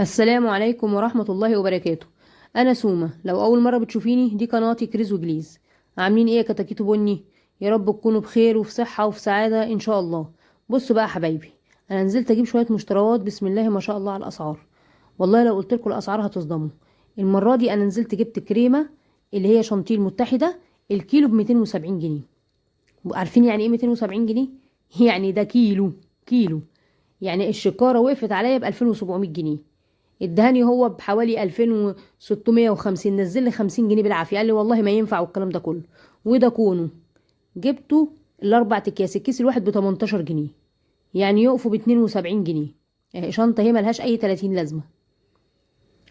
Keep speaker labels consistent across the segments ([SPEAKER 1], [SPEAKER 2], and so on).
[SPEAKER 1] السلام عليكم ورحمة الله وبركاته. أنا سومة، لو أول مرة بتشوفيني دي قناتي كريز وجليز. عاملين إيه يا كتاكيتو بني؟ يا رب تكونوا بخير وفي صحة وفي سعادة إن شاء الله. بصوا بقى يا حبايبي، أنا نزلت أجيب شوية مشتريات، بسم الله ما شاء الله على الأسعار. والله لو قلت لكم الأسعار هتصدموا. المرة دي أنا نزلت جبت كريمة اللي هي شانتيه المتحدة، الكيلو ب270 جنيه. عارفين يعني إيه 270 جنيه؟ يعني ده كيلو كيلو، يعني الشكارة وقفت عليا ب2700 جنيه. ادهاني هو بحوالي 2650، نزل لي 50 جنيه بالعافية، قال لي والله ما ينفع والكلام ده كله. وده كونه جبته الاربع اكياس، الكيس الواحد ب 18 جنيه، يعني يقفوا ب 72 جنيه. شنطه هي ملهاش اي 30 لازمه.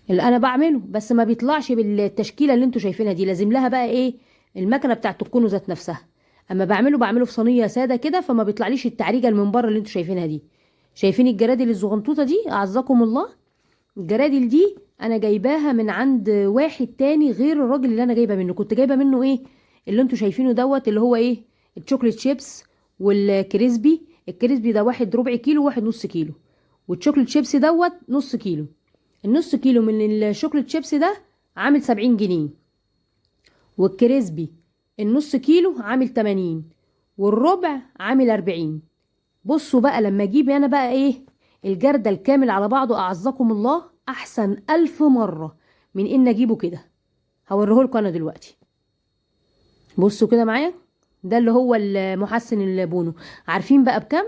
[SPEAKER 1] اللي انا بعمله بس ما بيطلعش بالتشكيله اللي انتوا شايفينها دي، لازم لها بقى ايه المكنه بتاعت الكونو ذات نفسها. اما بعمله في صينية ساده كده، فما بيطلعليش التعريجه اللي من بره اللي انتوا شايفينها دي. شايفين الجرادل الزغنطوطه دي؟ اعزكم الله، الجرادل دي انا جايباها من عند واحد تاني غير الراجل اللي انا جايبه منه. كنت جايبه منه ايه اللي انتوا شايفينه دوت، اللي هو ايه ال chocolate chips وال crispy. ال crispy ده واحد ربع كيلو وواحد نص كيلو، وال chocolate chips دوت نص كيلو. النص كيلو من ال chocolate chips ده عامل 70 جنيه، وال crispy النص كيلو عامل 80، والربع عامل 40. بصوا بقى لما اجيب انا بقى ايه الجردل الكامل على بعضه، اعزكم الله، احسن 1000 مرة من ان اجيبه كده. هوريهولكوا انا دلوقتي. بصوا كده معايا، ده اللي هو المحسن البونو. عارفين بقى بكام؟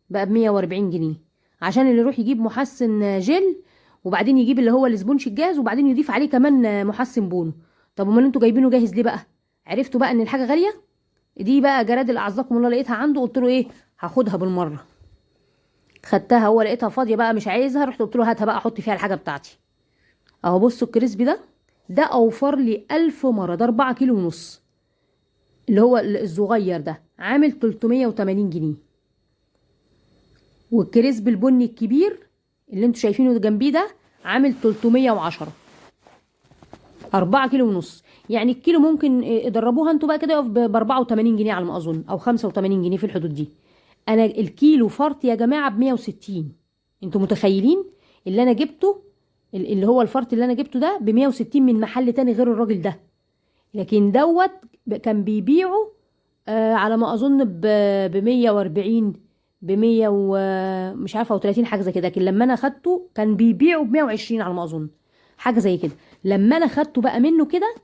[SPEAKER 1] بقى ب140 جنيه، عشان اللي يروح يجيب محسن جل وبعدين يجيب اللي هو ال sponge الجاهز وبعدين يضيف عليه كمان محسن بونو. طب امال انتوا جايبينه جاهز ليه بقى؟ عرفتوا بقى ان الحاجة غالية. دي بقى جرادل اعزكم الله لقيتها عنده، قلت له ايه هاخدها بالمرة. خدتها، هو لقيتها فاضية بقى مش عايزها، رحت قلت له هاتها بقى احط فيها الحاجة بتاعتي. اهو بصوا ال crispy ده، ده اوفر لي 1000 مرة. ده 4 كيلو ونص اللي هو الصغير ده عامل 380 جنيه. وال crispy البني الكبير اللي انتوا شايفينه جنبيه ده عامل 310، 4 كيلو ونص. يعني الكيلو ممكن اضربوها انتوا بقى كده يقف ب 84 جنيه على ما اظن، او 85 جنيه في الحدود دي. انا الكيلو فرط يا جماعة ب 160. انتوا متخيلين اللي انا جبته اللي هو الفرط اللي انا جبته ده ب 160 من محل تاني غير الراجل ده، لكن دوت كان بيبيعه على ما اظن ب 140، ب 100 ومش عارفه او 30 حاجة زي كده. لكن لما انا خدته كان بيبيعه ب 120 على ما اظن، حاجة زي كده. لما انا خدته بقى منه كده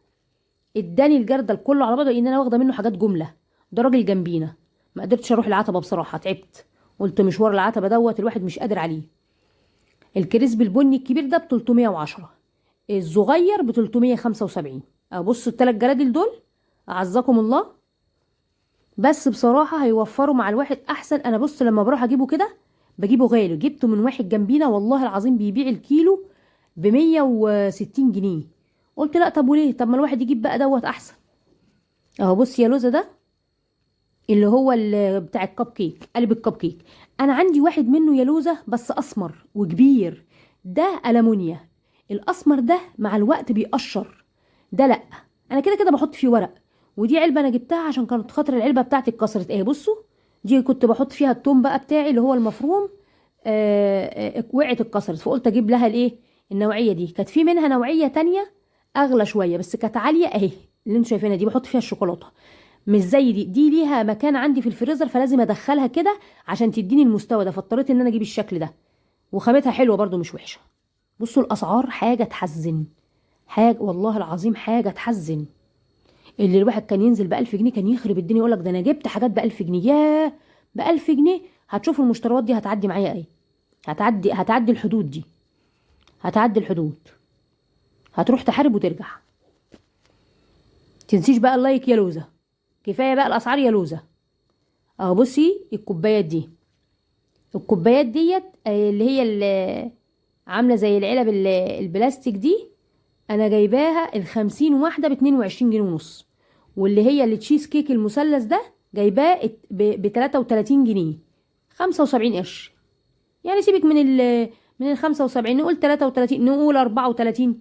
[SPEAKER 1] اداني الجردل كله على بعضه، لان انا واخده منه حاجات جملة. ده راجل جنبينا، ما قدرتش اروح العتبة بصراحة، تعبت، قلت مشوار العتبة دوت الواحد مش قادر عليه. ال crispy البني الكبير ده ب 310، الصغير ب 375. ابصوا الثلاث جرادل دول اعزكم الله، بس بصراحة هيوفروا مع الواحد احسن. انا بص لما بروح اجيبه كده بجيبه غالي، جبته من واحد جنبينا والله العظيم بيبيع الكيلو ب 160 جنيه. قلت لا طب وليه، طب ما الواحد يجيب بقى دوت احسن. اهو بص يا لوزه، ده اللي هو بتاع الكب كيك، قالب الكب كيك. انا عندي واحد منه يا لوزه بس اسمر وكبير، ده ألمونيا. الاسمر ده مع الوقت بيقشر، ده لا انا كده كده بحط فيه ورق. ودي علبة انا جبتها عشان كانت خاطر العلبة بتاعتي اتكسرت اهي. بصوا دي كنت بحط فيها التوم بقى بتاعي اللي هو المفروم، وقعت اتكسرت، فقلت اجيب لها الايه النوعية دي. كانت في منها نوعية تانية اغلى شوية بس كانت عالية اهي اللي انتوا شايفينها دي، بحط فيها الشوكولاتة. مش زي دي، دي ليها مكان عندي في الفريزر فلازم ادخلها كده عشان تديني المستوى ده، فاضطريت ان انا اجيب الشكل ده. وخامتها حلوة برده مش وحشة. بصوا الاسعار حاجة تحزن، حاجة والله العظيم حاجة تحزن. اللي الواحد كان ينزل ب1000 جنيه كان يخرب الدنيا، يقول لك ده انا جبت حاجات ب1000 جنيه. ياه ب1000 جنيه! هتشوفوا المشتريات دي هتعدي معايا ايه، هتعدي الحدود دي، هتعدي الحدود، هتروح تحارب وترجع. تنسيش بقى ال like يا لوزه، كفاية بقى الاسعار يا لوزه. اهو بصي الكوبايات دي، الكوبايات ديت اللي هي اللي عامله زي العلب البلاستيك دي، انا جايباها ال50 واحدة ب22 جنيه ونص. واللي هي التشيز كيك المثلث ده جايباه ب33 جنيه 75 قرش. يعني سيبك من ال 75، نقول 33، نقول 34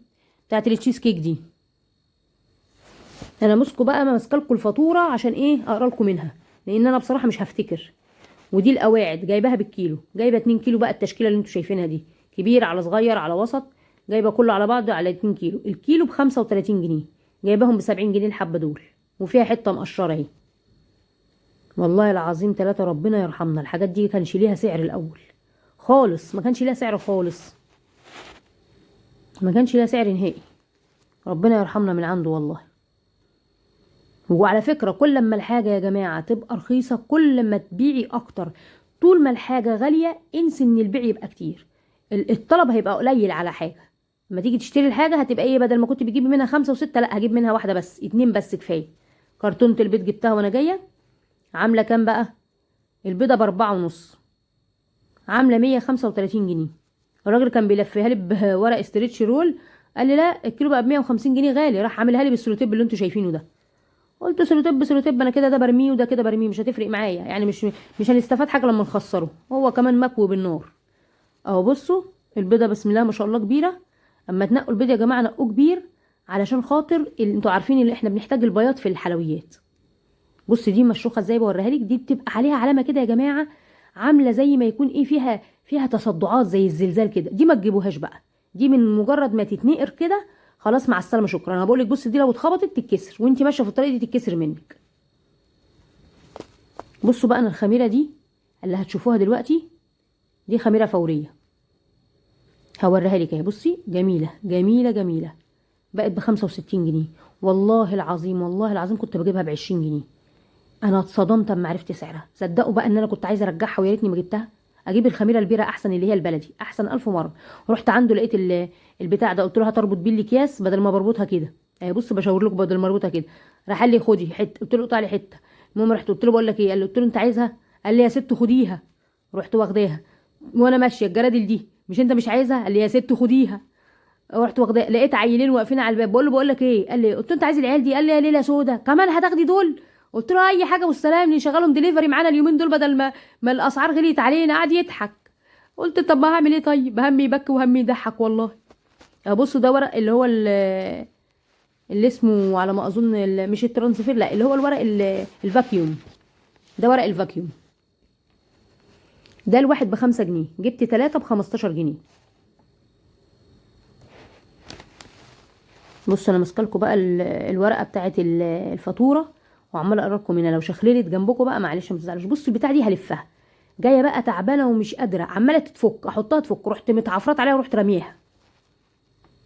[SPEAKER 1] بتاعت التشيز كيك دي. انا مسكوا بقى ماسكه لكم الفاتورة عشان ايه اقرا لكم منها، لان انا بصراحة مش هفتكر. ودي القواعد جايباها بالكيلو، جايبه 2 كيلو بقى التشكيلة اللي انتوا شايفينها دي، كبير على صغير على وسط، جايبه كله على بعضه على 2 كيلو. الكيلو ب 35 جنيه، جايباهم ب 70 جنيه الحبة دول، وفيها حتة مقشره اهي. والله العظيم ثلاثة ربنا يرحمنا، الحاجات دي كانش ليها سعر الاول خالص، ما كانش ليها سعر خالص، ما كانش ليها سعر نهائي. ربنا يرحمنا من عنده والله. وعلى فكرة كل ما الحاجة يا جماعة تبقى رخيصة كل ما تبيعي اكتر. طول ما الحاجة غالية انسي ان البيع يبقى كتير، الطلب هيبقى قليل على حاجة. لما تيجي تشتري الحاجة هتبقى ايه، بدل ما كنت بتجيبي منها 5 و6، لا هجيب منها واحدة بس، 2 بس كفاية. كرتونة البيض جبتها وانا جاية، عاملة كام بقى؟ البيضة ب4.5، عاملة 135 جنيه. الراجل كان بيلفها لي بورق stretch roll، قال لي لا الكيلو بقى ب150 جنيه غالي، راح عاملها لي بالسلوتيب اللي انتوا شايفينه ده. قلت سلوتيب سلوتيب، انا كده ده برميه وده كده برميه، مش هتفرق معايا يعني، مش هنستفاد حاجة لما نخسره، هو كمان مكوي بالنار اهو. بصوا البيضة بسم الله ما شاء الله كبيرة. اما تنقوا البيض يا جماعة نقوه كبير علشان خاطر انتوا عارفين اللي احنا بنحتاج البياض في الحلويات. بص دي مشروخه ازاي بوريها لك، دي بتبقى عليها علامة كده يا جماعة، عامله زي ما يكون ايه، فيها تصدعات زي الزلزال كده. دي ما تجيبوهاش بقى، دي من مجرد ما تتنقر كده خلاص مع السلامة شكرا. انا بقول لك بص دي لو اتخبطت تتكسر، وانت ماشية في الطريق دي تتكسر منك. بصوا بقى انا الخميره دي اللي هتشوفوها دلوقتي دي خميره فورية، هوريها لك اهي. بصي جميلة جميلة جميلة، بقت ب65 جنيه. والله العظيم والله العظيم كنت بجيبها ب20 جنيه. انا اتصدمت اما عرفت سعرها. صدقوا بقى ان انا كنت عايزه ارجعها ويا ريتني ما جبتها، اجيب الخميره البيره احسن، اللي هي البلدي احسن 1000 مرة. رحت عنده لقيت البتاع ده، قلت له هتربط بيه الاكياس بدل ما بربطها كده اهي. بص بشاور لكم بدل ما اربطها كده. راح قال لي خدي حتة، قلت له قطع لي حتة. المهم رحت قلت له بقول لك ايه، قال لي، قلت له انت عايزها؟ قال لي يا ست خديها. رحت واخداها وانا ماشية، الجرادل دي مش انت مش عايزها؟ قال لي يا ست خديها. رحت واخداها، لقيت عيلين واقفين على الباب، بقول له بقول لك ايه؟ قال لي، قلت له انت عايز العيال دي؟ قال لي يا ليلة سودا كمان هتاخدي دول؟ قلت له اي حاجة والسلام، نشغلهم دليفري معانا اليومين دول بدل ما الاسعار غليت علينا. قعد يضحك. قلت طب ما هعمل ايه طيب، همي يبكي وهمي يضحك والله. بصوا ده ورق اللي هو اللي اسمه على ما اظن مش ال transfer، لا اللي هو الورق ال vacuum. ده ورق ال vacuum ده الواحد ب5 جنيه، جبت 3 ب15 جنيه. بصوا انا ماسكه لكم بقى الورقة بتاعت الفاتورة وعماله اقرا لكم هنا، لو شخللت جنبكم بقى معلش ما تزعلوش. بصوا البتاع دي هلفها، جاية بقى تعبانة ومش قادرة، عماله تتفك، احطها تفك، رحت متعفرت عليها ورحت راميها،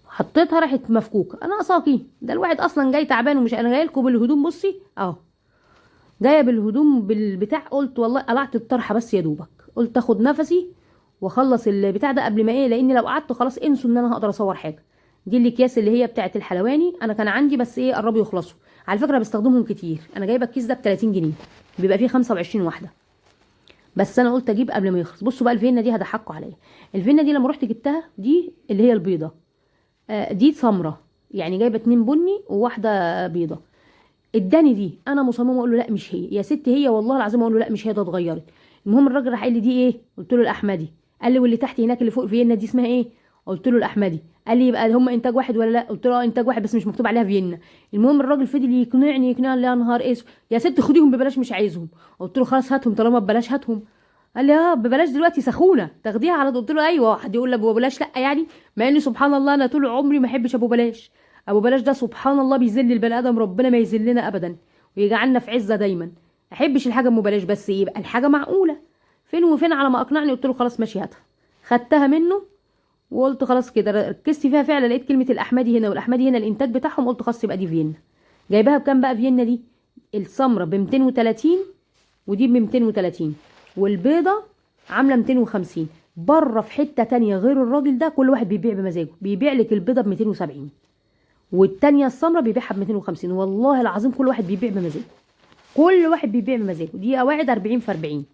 [SPEAKER 1] حطيتها راحت مفكوكه. انا اقصاكي ده الواحد اصلا جاي تعبان ومش، انا جاية لكم بالهدوم. بصي اهو جاية بالهدوم بالبتاع، قلت والله قلعت الطرحة بس يا دوبك، قلت اخد نفسي واخلص البتاع ده قبل ما ايه، لان لو قعدت خلاص انسوا ان انا هقدر اصور حاجة. دي الاكياس اللي هي بتاعه الحلواني، انا كان عندي بس ايه قربوا يخلصوا. على فكرة بستخدمهم كتير، انا جايبه الكيس ده ب 30 جنيه، بيبقى فيه 25 واحدة، بس انا قلت اجيب قبل ما يخلص. بصوا بقى الفينا دي هضحكوا عليا. الفينا دي لما رحت جبتها دي اللي هي البيضة، دي سمرة يعني، جايبه 2 بني وواحدة بيضة. اداني دي، انا مصممه اقول له لا مش هي يا ست، هي والله العظيم اقول له لا مش هي، ده اتغيرت. المهم الراجل راح قال لي دي ايه؟ قلت له الاحمدي. قال لي واللي تحت هناك اللي فوق فيينا دي اسمها ايه؟ قلت له الاحمدي. قال لي يبقى هم انتاج واحد ولا لا؟ قلت له اه انتاج واحد بس مش مكتوب عليها فيينا. المهم الراجل فضل يقنعني يقنعني، يا نهار اسود يا ست خديهم ببلاش مش عايزهم. قلت له خلاص هاتهم طالما ببلاش هاتهم. قال لي اه ببلاش دلوقتي سخونه تاخديها على طول. قلت له ايوه، حد يقول لك ببلاش لا يعني، مع اني سبحان الله انا طول عمري ما احبش ابو بلاش. ابو بلاش ده سبحان الله بيذل البني ادم، ربنا ما يذلنا ابدا ويجعلنا في عزه دايما. ما احبش الحاجة ام بلاش، بس يبقى الحاجة معقولة. فين وفين على ما اقنعني، قلت له خلاص ماشي هاتها. خدتها منه وقلت خلاص كده، ركزت فيها فعلا، لقيت كلمة الاحمدي هنا والاحمدي هنا الانتاج بتاعهم، قلت خلاص يبقى دي فيينا. جايباها بكام بقى فيينا دي؟ السمرة ب 230 ودي ب 230، والبيضة عامله 250. بره في حتة تانية غير الراجل ده كل واحد بيبيع بمزاجه، بيبيع لك البيضة ب 270 والتانية السمرة بيبيعها ب 250. والله العظيم كل واحد بيبيع بمزاجه، كل واحد بيبيع بمزاجه. دي قواعد 40 في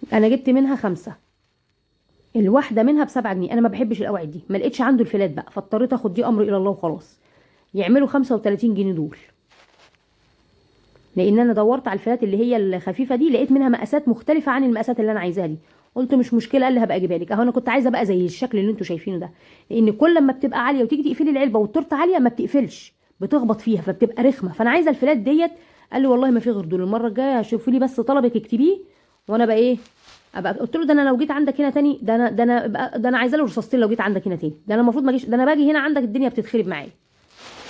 [SPEAKER 1] 40، انا جبت منها 5، الواحدة منها ب7 جنيه. انا ما بحبش القواعد دي، ما لقيتش عنده الفلات بقى، فاضطريت اخد دي امر الى الله وخلاص. يعملوا 35 جنيه دول، لان انا دورت على الفلات اللي هي الخفيفة دي لقيت منها مقاسات مختلفة عن المقاسات اللي انا عايزاها دي. قلت مش مشكلة، قال لي هبقى اجيبها لك. اهو انا كنت عايزه بقى زي الشكل اللي انتوا شايفينه ده، لان كل ما بتبقى عالية وتيجي تقفلي العلبة والتورته عالية ما بتقفلش، بتخبط فيها فبتبقى رخمة. فانا عايزه الفلات ديت. قال لي والله ما في غير دول، المرة الجاية شوفي لي بس طلبك اكتبيه وانا بقى ايه ابقى قلت له ده انا لو جيت عندك هنا تاني، ده انا عايزه له رصاصتين لو جيت عندك هنا تاني، ده انا المفروض ما اجيش، ده انا باجي هنا عندك الدنيا بتتخرب معايا.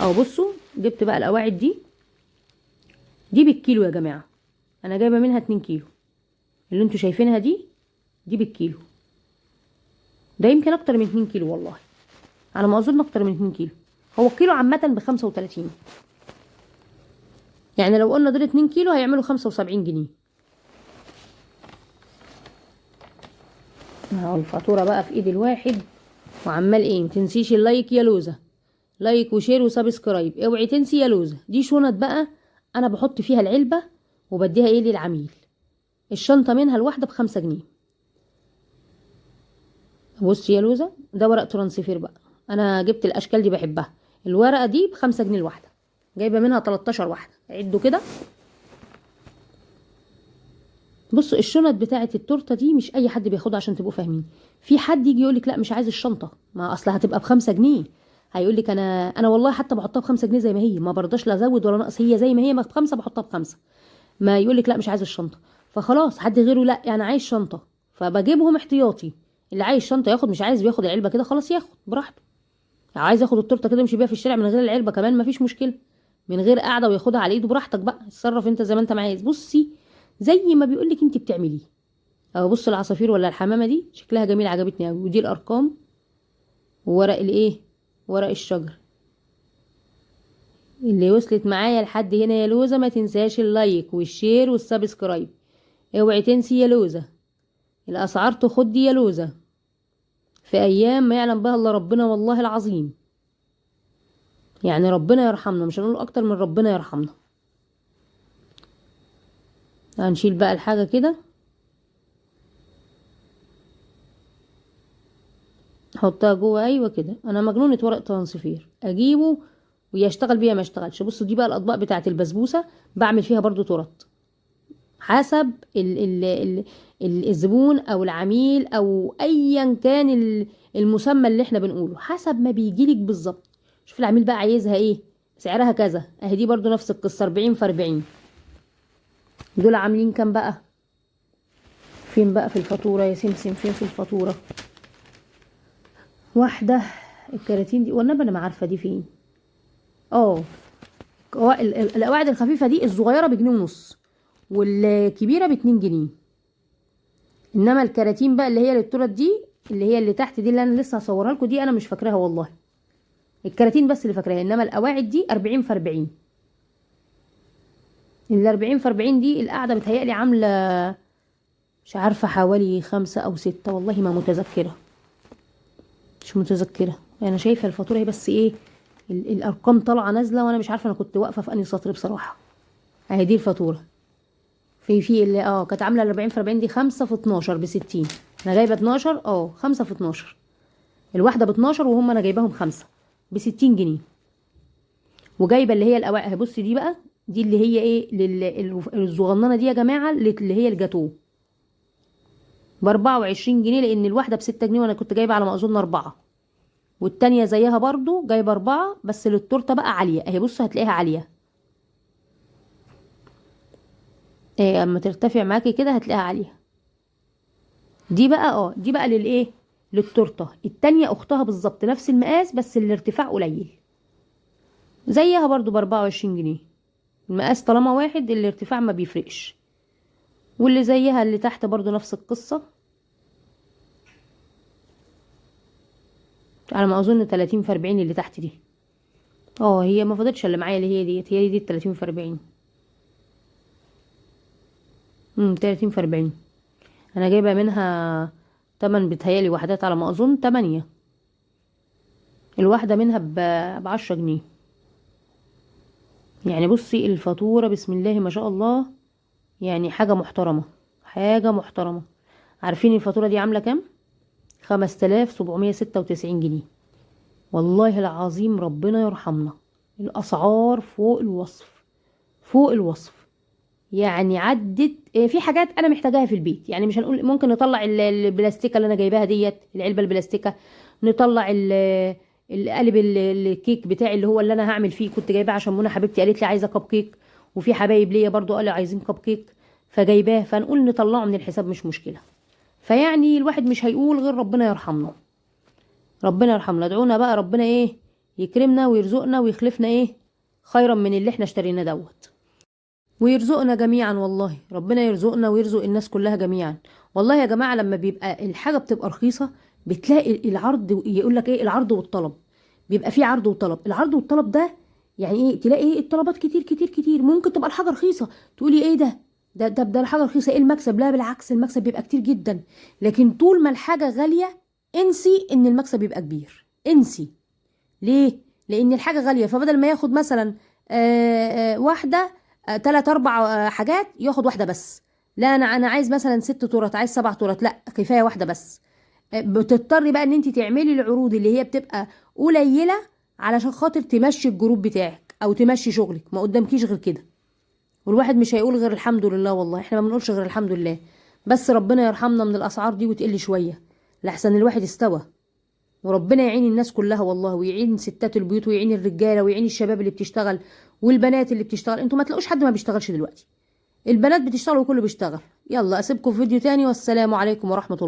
[SPEAKER 1] اهو بصوا جبت بقى القواعد دي، دي بالكيلو يا جماعة، انا جايبه منها 2 كيلو اللي انتوا شايفينها دي، دي بالكيلو، ده يمكن اكتر من 2 كيلو والله على ما اظن، اكتر من 2 كيلو. هو الكيلو عامة ب35، يعني لو قلنا دول 2 كيلو هيعملوا 75 جنيه. اهو الفاتورة بقى في ايد الواحد وعمال ايه. متنسيش ال like يا لوزه، like و share و subscribe، اوعي تنسي يا لوزه. دي شنط بقى انا بحط فيها العلبة وبديها ايه للعميل، الشنطة منها الواحدة ب5 جنيه. بصي يا لوزه، ده ورق transfer بقى، انا جبت الاشكال دي بحبها. الورقة دي ب5 جنيه الواحدة، جايبه منها 13 واحدة، عدوا كده. بصوا الشنط بتاعه التورتة دي مش اي حد بياخدها عشان تبقوا فاهمين. في حد يجي يقولك لا مش عايز الشنطة، ما اصلها هتبقى ب5 جنيه، هيقولك انا والله حتى بحطها ب5 جنيه زي ما هي، ما برضاش لا ازود ولا نقص، هي زي ما هي ب5 بحطها ب5. ما يقولك لا مش عايز الشنطة، فخلاص حد غيره لا انا عايز شنطه، فبجيبهم احتياطي. اللي عايز شنطه ياخد، مش عايز بياخد العلبة كده خلاص ياخد براحته. عايز ياخد التورتة كده يمشي بيها في الشارع من غير العلبة كمان مفيش مشكلة، من غير قاعدة وياخدها على ايده براحتك بقى، اتصرف انت زي ما انت عايز. بصي زي ما بيقولك انت بتعمليه. اهو بص العصافير ولا الحمامة دي شكلها جميل، عجبتني قوي. ودي الارقام وورق الايه، ورق الشجر. اللي وصلت معايا لحد هنا يا لوزه ما تنساش ال like وال share وال subscribe، اوعي تنسي يا لوزه. الاسعار تخدي يا لوزه في ايام ما يعلم بها الا ربنا والله العظيم، يعني ربنا يرحمنا، مش هنقول اكتر من ربنا يرحمنا. هنشيل بقى الحاجة كده، نحطها جوه. ايوه كده، انا مجنونة ورق transfer، اجيبه ويشتغل بيها ما يشتغلش. بصوا دي بقى الاطباق بتاعه البسبوسه، بعمل فيها برضو تورت حسب ال ال ال ال الزبون او العميل او ايا كان المسمى اللي احنا بنقوله، حسب ما بيجيلك بالظبط. شوف العميل بقى عايزها ايه، سعرها كذا. اهي دي برضو نفس القصة، 40 في 40. دول عاملين كام بقى؟ فين بقى في الفاتورة يا سمسم؟ فين في الفاتورة؟ واحدة الكراتين دي والنبي انا ما عارفه دي فين. القواعد الخفيفة دي الصغيرة بجنيه ونص، والكبيرة ب2 جنيه. انما الكراتين بقى اللي هي للتورت دي، اللي هي اللي تحت دي اللي انا لسه هصورها لكم دي، انا مش فاكراها والله، الكراتين بس اللي فاكراها. انما القواعد دي 40 في 40. ال 40 في 40 دي القاعدة بتهيألي عامله مش عارفه حوالي 5 أو 6، والله ما متذكرة، مش متذكرة. انا شايفه الفاتورة هي بس ايه الارقام طالعه نازله وانا مش عارفه انا كنت واقفة في انهي سطر بصراحة. اهي دي الفاتورة في اللي كانت عامله 40 في 40 دي 5 في 12 ب60. انا جايبه 12، 5 في 12، الواحدة ب12 وهم انا جايباهم 5 ب60 جنيه. وجايبه اللي هي القواعد. بصي دي بقى، دي اللي هي ايه الصغننه دي يا جماعة، اللي هي الجاتوه ب24 جنيه، لان الواحدة ب6 جنيه وانا كنت جايبه على ما اظن 4، والتانية زيها برضو جايبه 4، بس للتورته بقى عالية اهي. بصوا هتلاقيها عالية ايه، اما ترتفع معاكي كده هتلاقيها عالية. دي بقى دي بقى للايه، للتورته. التانية اختها بالظبط نفس المقاس بس الارتفاع قليل، زيها برضو ب24 جنيه. المقاس طالما واحد الارتفاع ما بيفرقش. واللي زيها اللي تحت برضو نفس القصة، على ما اظن 30 في 40 اللي تحت دي. هي ما فضلتش اللي معايا اللي هي ديت، هي دي 30 في 40. 30 في 40. انا جايبه منها 8 بتهيألي وحدات على ما اظن، 8. الواحدة منها ب10 جنيه. يعني بصي الفاتورة بسم الله ما شاء الله، يعني حاجة محترمه، حاجة محترمه. عارفين الفاتورة دي عامله كام؟ 5796 جنيه. والله العظيم ربنا يرحمنا، الاسعار فوق الوصف، فوق الوصف. يعني عدت في حاجات انا محتاجاها في البيت، يعني مش هنقول ممكن نطلع البلاستيكه اللي انا جايباها ديت، العلبة البلاستيكه، نطلع القالب الكيك بتاعي اللي هو اللي انا هعمل فيه، كنت جايباه عشان منى حبيبتي قالت لي عايزه كب كيك، وفي حبايب ليا برضو قالوا عايزين كب كيك فجايباه، فنقول نطلعه من الحساب مش مشكلة. فيعني الواحد مش هيقول غير ربنا يرحمنا، ربنا يرحمنا. ادعونا بقى ربنا ايه يكرمنا ويرزقنا ويخلفنا ايه خيرا من اللي احنا اشتريناه دوت، ويرزقنا جميعا. والله ربنا يرزقنا ويرزق الناس كلها جميعا. والله يا جماعة لما بيبقى الحاجة بتبقى رخيصة بتلاقي العرض، يقول لك ايه العرض والطلب، بيبقى فيه عرض وطلب. العرض والطلب ده يعني ايه؟ تلاقي ايه الطلبات كتير كتير كتير. ممكن تبقى الحاجة رخيصة تقولي ايه ده ده ده ده الحاجة رخيصة، ايه المكسب؟ لا بالعكس، المكسب بيبقى كتير جدا. لكن طول ما الحاجة غالية انسي ان المكسب بيبقى كبير، انسي. ليه؟ لان الحاجة غالية، فبدل ما ياخد مثلا واحدة 3 4 حاجات، ياخد واحدة بس. لا انا عايز مثلا 6 تورت، عايز 7 تورت، لا كفاية واحدة بس. بتضطري بقى ان انت تعملي العروض اللي هي بتبقى قليله علشان خاطر تمشي ال group بتاعك او تمشي شغلك، ما قدامكيش غير كده. والواحد مش هيقول غير الحمد لله، والله احنا ما بنقولش غير الحمد لله، بس ربنا يرحمنا من الاسعار دي وتقل شوية لحسن الواحد استوى. وربنا يعين الناس كلها والله، ويعين ستات البيوت، ويعين الرجالة، ويعين الشباب اللي بتشتغل والبنات اللي بتشتغل. انتوا ما تلاقوش حد ما بيشتغلش دلوقتي، البنات بتشتغل وكله بيشتغل. يلا اسيبكم في فيديو تاني، والسلام عليكم ورحمة الله.